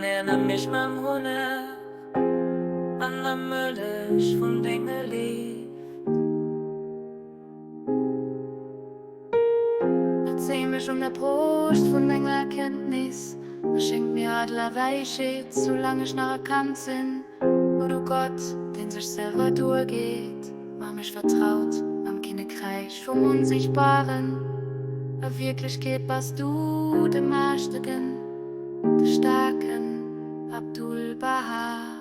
Ernär mech mam Hunneg an der Mëllech vun denger Léift. Erzéi mech un der Broscht vun denger Erkenntnis a schénk mir eidel a Wäisheet, soulaang ech nach e Kand sinn. O du Gott, deen sech selwer duergeet, maach mech vertraut mam Kinnekräich vum Onsichtbaren. A Wierklechkeet bass du de Mächtegen, de Staarken, Abdu'l-Bahá.